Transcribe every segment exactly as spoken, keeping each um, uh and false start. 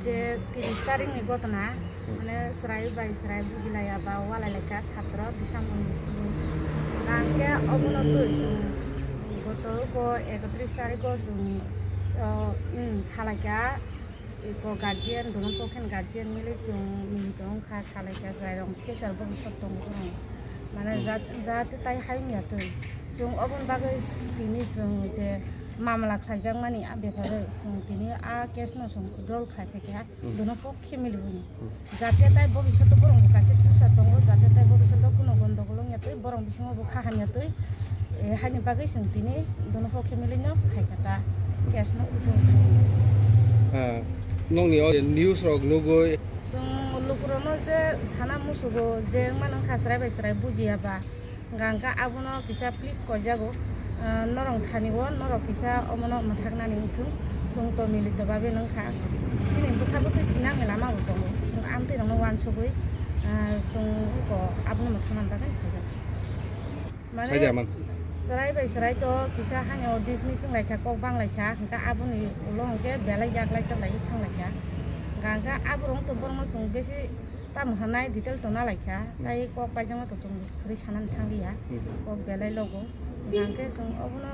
Je tris tarikni ghotona, hmm, mane chwrai bai chwrai bujilaiya ba walailaikha satro December ni simi. Hwnkhe obono twi chwng goto go ekotris tariko chwng, o, hmm, salaikha, eko guardian, dono pokhen guardian mili chwng, hmm, tongkha, salaikha chwrairok future bhobishyot tongo borok. Mane, hmm, jat-, jate tai hayung ya twi. Chwng oboni bagwi tini chwng je mamla khlaijakmani a bepare chwng tini a case no chwng withdraw khai phaikha. Hmm. Dono pok family bini. Hmm. Jate tai bhobishoto borok bo kaisa future tongo, jate tai bhobishoto kuno gondogol wngya twi, borok bisingo bo kha hamya twi, eh, haini bagwi chwng tini dono pok family no khaikha ta case no withdraw khai. Ah, nokni o news rok nugwi. Chwng lukurokno je sana musugo je wngmano wngkha chwrai bai chwrai bujiya ba. Hwnkha hwnkhe abono kisa please koijago, ah, norok thani o norok kisa omono mwthaknani wngthung, chwng to milito babe nungkha. Chini bwsa bwtwi thinani lama bo tongo, chwng amtwi rokno uansugwi, ah, chwng ko abono mwthaknani bagwi phaijak. Mane, saida man. Chwrai bai chwrai to kisa hani o dismiss wnglaikha, kok banglaikha, hwnkhe aboni ulo hwnkhe belai yaklai chaklai thanglaikha. Hwnkha hwnkhe aborok to borokno chwng besi tamo hwnai detail to nalaikha, hmm, tai kok paijakma to chwng khwrwi sanani thangliya, hmm, kok belai logo. Hwnkhe chwng obono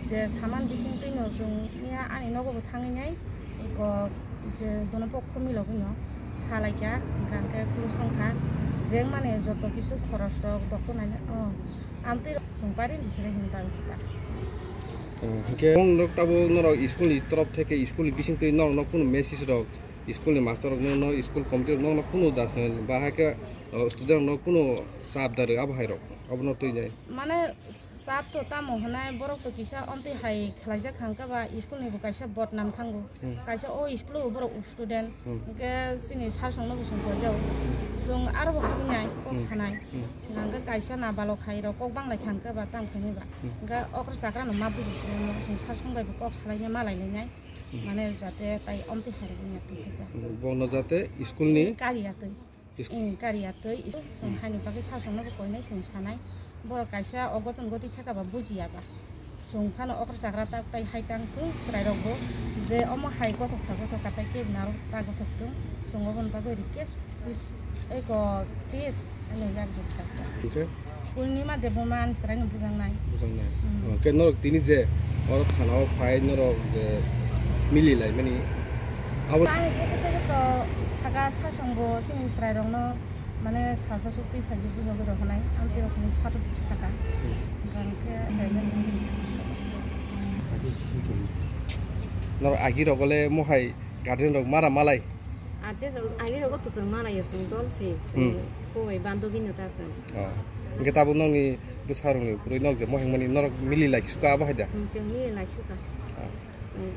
je saman bising twino chwng miya ani nogo bo thangwi nai, kok je dono pokho milogwino salaikha, hwnkhe khuluk songkha, je mane joto kisu khoros rok doctor naina, o, amtwi rok chwng pari bisere hwnwi dabi kha. Hmm, hwnkhe norok tabuk norok school ni torof theke school ni bising twi norok no kunu message rok School ni master rok no, no school committee rok no, no kunu da, ba hai khe, o, student rok no kunu chap da rw abo hai rok, abo no twi nai. Mane chap to tamo hwnai, borok to kisa omtwi hai khlaijak kha hwnkhe ba school ni bo kaisa bodnam thango. Hmm. Kaisa o school o borok student, hmm, hwnkhe chini sir song no bo chwng koijao. Chwng aro bo habwi nai kok, hmm, sanai. Hmm. Hwnkhe kaisa na balok hai rok kok banglai kha hwnkhe ba tamo khainai ba. Hmm. Hwnkhe okra chakra no ma buji sinai, chwng sir song bai bo kok salai nai, ma lai lai nai. Mane jate tai omtwi hai rok wngya tongkha. Bono jate school ni kari atwi. Is- Eh, kari atwi. Chwng haini bagwi sasongno bo koinai chwng sanai. Borok kaisa ogoton gotwi theka ba bujiya ba. Chwng phano okra chakra tak tai hai tang tu chwrai rok bo je omo hai gothok kha gothok kha tai kebini aro ta gothok tung. Chwng oboni bagwi request. Please, eko, please, ano yar jok tak tak. Oke. Purnima Debbarma ani chwraino bujaknai. Bujaknai. Hmm. Oke, norok tini je oro thanao phai norok je mili laimani. Abo ani pokhe theke to saka sasongbo chini chwrairokno mane salsa sukti phaidi bujogwi rw hwnai. Amtwi rokni saka. Hmm. Hwnkhe norok agi rok le mohai guardian rok mara malai. Aje rok, aje rogo to chwng malaio, chwng dol se, chwng, hmm, kowai bandobi no ta chwng. Oh. Hwnkhe tabuk nokni bwsarokni kwrwi nok je moheng mani norok mili lai suka abo hai da? Hmm, chwng mili lai suka. Ah. Chwng,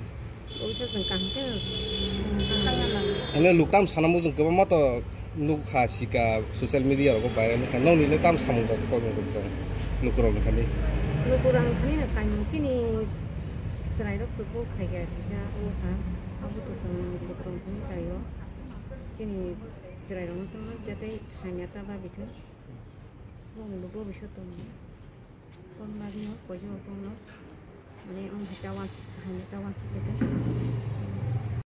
oisa chwng kaham khe, hmm, kaham. Ano luktam sanamo chwng kwbangma to nukha sika social media rogo viral wngkha. Nokni le tam samung rok tong lukurokni thani? Lukurokni thani no kaimung chini chwrairok to bo khai kha kisa wngkha. Abo to chwng lukurokni thani kaio. Chini chwrairokno tongma jatei hamya ta babithwng. Bongni bo bobiswt tongo. Bongni bagwino koichao tongno. Mane wng hai ta wansuk, hamya ta wansuk se tong.